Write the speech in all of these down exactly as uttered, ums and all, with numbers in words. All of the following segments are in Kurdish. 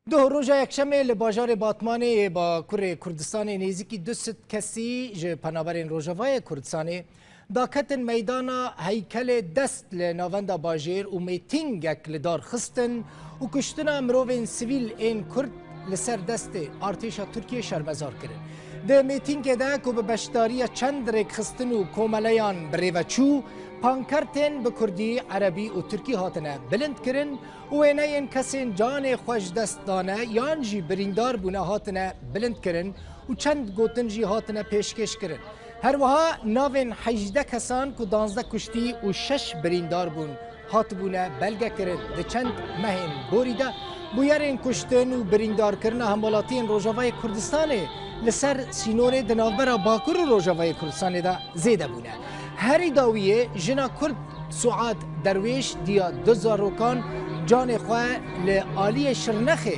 Doh roja Yekşemê li bajarê Batmanê yê Bakurê Kurdistanê nêzîkî du sed kesî ji penaberên Rojavayê Kurdistanê daketin meydana heykelê dest li navenda bajêr û mêtîngek li dar xistin û kuştina mirovên sivîl ên Kurd li ser destê artêşa Tirkiyê şermezar kirin. Di mêtîngê de ku bi beşdariya çend rêkxistin û komeleyan bi rê ve çû, pankartên bi Kurdî, Erebî û Tirkî hatine bilind kirin û wêneyên kesên canê xwe ji dest dane yan jî birîndar bûne hatine bilind kirin û çend gotin jî hatine pêşkêş kirin. Her wiha navên hejdeh kesan ku danzdeh kuştî û şeş birîndar bûn, hatibûne belgekirin. Di çend mehên borî de bûyerên kuştin û birîndarkirina hemwelatiyên Rojavayê Kurdistanê li ser sînorê di navbera Bakur û Rojavayê Kurdistanê de zêde bûne. Herî dawiyê jina Kurd Suad Derwêş diya du zarokan canê xwe li aliyê Şirnexê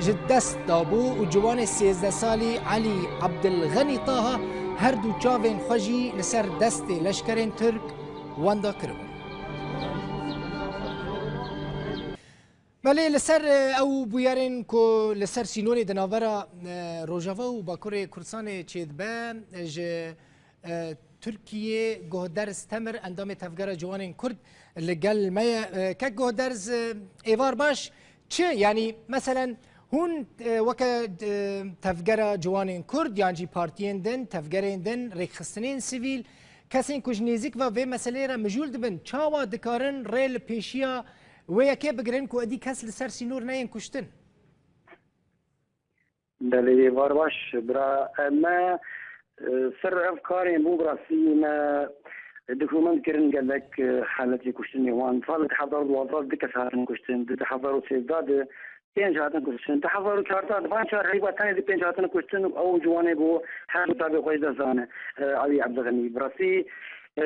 ji dest dabû û ciwanê sêzdeh salî Elî Ebdilxenî Taha her du çavên xwe jî li ser destê leşkerên Tirk wenda kiribû. Belê li ser, e, ew bûyerên ku li ser sînorê di navbera, e, Rojava û Bakurê Kurdistanê çêdibe, e, ji, e, Tirkiyê Guhderz Temir, endamê Tevgera Ciwanên Kurd li gel me ye. E, kek Guhderz, e, êvar baş. Çi? Yanî meselen hûn, e, weke, e, Tevgera Ciwanên Kurd yan jî partiyên din, tevgerên din, rêkxistinên sivîl, kesên ku ji nêzîk ve vê meseleyê re mijûl dibin, çawa dikarin rê li pêşiya wê yekê bigirin ku êdî kes li ser sînor neyên kuştin? Belê, êvar baş, bira. E, me, e, ser ev karên bû, bi rastî me dokument kirin gelek, e, haletê kuştinê wan. Sala du hezar û duwazdeh du kes hatin kuştin, di du hezar û sêzdeh de pênc hatin kuştin. Du hezar û çardeh de van çar heyva tenê di pênc hatin kuştin û ew ciwanê bû her du çavê xwe ji dest dane. E, Elî Ebdixenî. Bi rastî, e,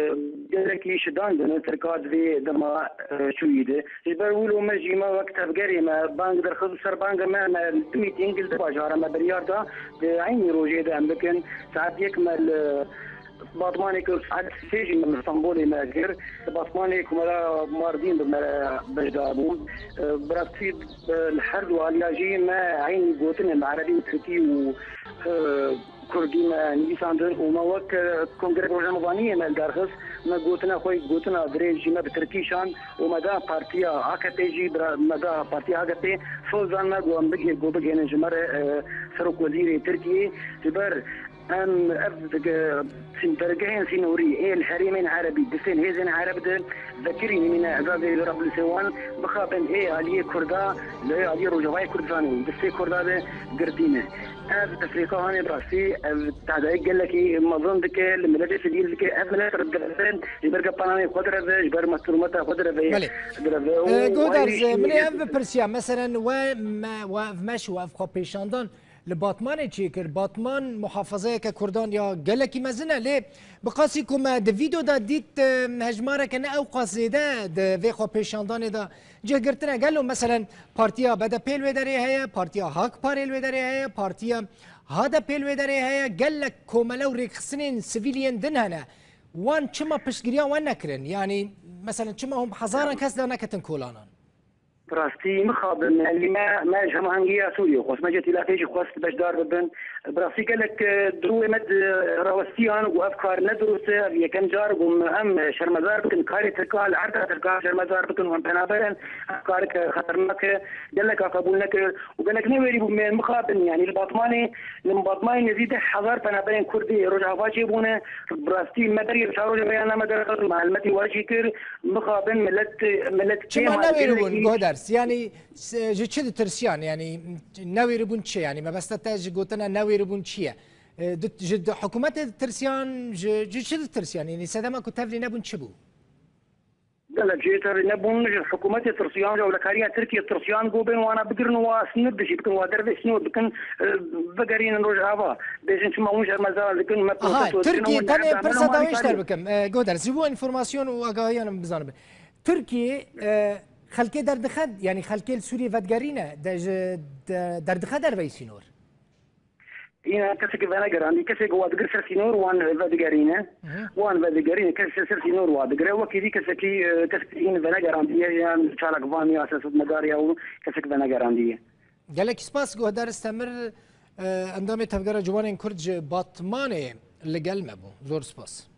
gelekî şidan dine Tirka di vê dema, e, çûyî de. Ji ber wilo me jî me wek tevgerê me bang derxist û ser banga me, me du mîtîng li du bajara me biryar da di eynî rojê de em bikin. Saet yek me li Batmanê kir, saet sê jî me li Stenbolê me kir. Batmanê ku me re Mardîn bi me re beşdar bû. E, bi rastî, e, li her du aliya jî me eynî gotinên bi erebî, tirkî û, e, Kurdî me nivîsandin û me wek, e, Kongre Rojnamevaniyê me li dar xist, me gotina xwe, gotina dirêj jî me bi tirkî şand û me da partiya A K P jî, bira-, me da partiya A K P soz dan me ku em bigê-, ku bigihînin ji me re, e, Serokwezîrê Tirkiyê. Ji ber em ev, e, sîn-, dergehên sînorî ê li herêmên Erebî, distên hêzên Ereb de vekirî nemîne, ez a vê li ser wan bixapin, ê aliyê Kurda, li ê aliyê Rojavayê Kurdistanê û distê Kurda de girtî ne. Ev tefrîqa hanê bi rastî, ev tehdayê gelekî mezin dike, li miletê sivîl dike. Ev milet direve, ji ber ke planê xwe direve, ji ber mestûrmeta xwe direve, Belê. direve û Ee, Gohderz, wayê min ê ev bipirsiya, meselen we me, we ev meş û ev xwepêşandan li Batmanê çêkir. Batman muhafazeyeke Kurdan ya gelekî mezin e, lê bi qasî ku me di vîdeo de dît, e, hejmareke ne ew qas zêde di vê xwepêşandanê de cih girtine. Gelo meselen Partiya B D P li wê derê heye, Partiya Hak Parê li wê derê heye, Partiya H D P li wê derê heye, gelek komele û rêkxistinên sivîl yên din hene. Wan çima piştgiriya wan nekirin? Yanî, meselen, çima hûn bi hezaran kes de neketin kolanan? Bi rastî mixabin, yanî me, me ji hemahengiya Sûriyê xwest, me ji îtîlafê jî xwest beşdar bibin. Bi rastî gelek, e, dirû wê me di rawestiyan û ev kar ne dirust e. Ev yekem car bû em, em şermezar bikin. Karê Tirka li erda Tirka şermezar bikin û em penaber in. Ev kareke xeternak e. Gelek a qebûl nekir û gelek ne wêrî bû me mixabin. Yanî li Batmanê, li Batmanê nêzî deh hezar penaberên Kurdî Rojava çêbûne. Bi rastî me berî çar rojê vêya name derxist, me helmetî wan jî kir. Mixabin millet, millet Çima kêm newêribûn, gelekî Gohderz? Yanî, Se-, ji çi ditirsiyan? Yanî, newêribûn çi? Yanî, mebesta te ji gotina newêribûn çi ye? E, di, ji di hikûmetê ditirsiyan, ji, ji çi ditirsiyan? Yanî, sedema ku tevlî nebûn çi bû? Gelek jê tevlî nebûn, ji hikûmetê tirsiyan, ji ewlekariya Tirkiye tirsiyan, ku bên wana bigirin û wa sinir dijî bikin, wa dervê sînor bikin, e, vegerînin Rojava. Bêjin çima hûn şermezar dikin, me Aha, protesto dikin, Tirkiye, hûn tenê pirsa dawêş derbikim. E, Gohderz, ji bo enfûrmasyon û agahiyan em bizanibe. Tirkiye, e, xelkê derdixe, yanî xelkê li Sûriyê vedigerîne, de ji, de, derdixe derveyî sînor? Îna kesek venegerandî, kesek wa digir ser sînor wan vedigerîne. Hı hı. Wan vedigerîne, kes ser sînor wa digire. Wekî dî kesekî, e, kesek în venegerandiye, yan çalakvan ya siyasetmedar ya û kesek venegerandiye. Gelek spas, guhdarê Stemir, e, endamê Tevgera Ciwanên Kurd ji Batmanê li gel me bû. Zor spas.